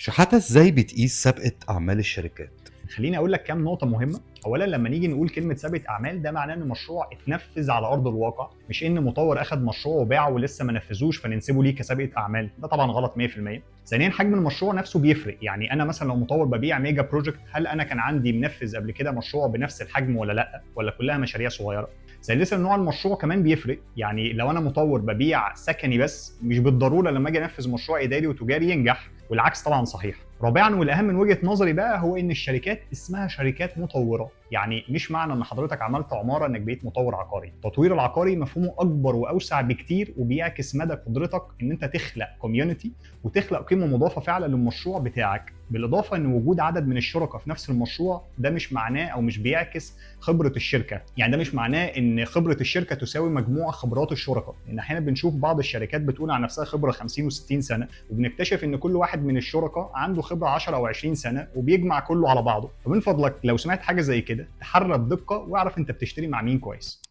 شحاتة، ازاي بتقيس سابقة أعمال الشركات؟ خليني اقول لك كام نقطة مهمه. اولا، لما نيجي نقول كلمة سابقه اعمال، ده معناه ان مشروع اتنفذ على ارض الواقع، مش ان مطور اخذ مشروع وباعه ولسه ما نفذوش فننسبه ليه كسابقه اعمال. ده طبعا غلط 100%. ثانيا، حجم المشروع نفسه بيفرق. يعني انا مثلا لو مطور ببيع mega project، هل انا كان عندي منفذ قبل كده مشروع بنفس الحجم ولا لا، ولا كلها مشاريع صغيره؟ ثالثا، نوع المشروع كمان بيفرق. يعني لو انا مطور ببيع سكني بس، مش بالضرورة لما اجي انفذ مشروع اداري وتجاري ينجح، والعكس طبعا صحيح. رابعا والاهم من وجهه نظري بقى، هو ان الشركات اسمها شركات مطوره. يعني مش معنى ان حضرتك عملت عمارة انك بقيت مطور عقاري. التطوير العقاري مفهومه اكبر واوسع بكتير، وبيعكس مدى قدرتك ان انت تخلق community وتخلق قيمة مضافة فعلا للمشروع بتاعك. بالاضافة ان وجود عدد من الشركاء في نفس المشروع ده مش معناه او مش بيعكس خبره الشركه. يعني ده مش معناه ان خبره الشركة تساوي مجموع خبرات الشركاء، لان احيانا بنشوف بعض الشركات بتقول عن نفسها خبره 50 و60 سنه، وبنكتشف ان كل واحد من الشركاء عنده خبره 10 او 20 سنة وبيجمع كله على بعضه. فمن فضلك لو سمعت حاجة زي كده تحرى الدقة واعرف انت بتشتري مع مين كويس.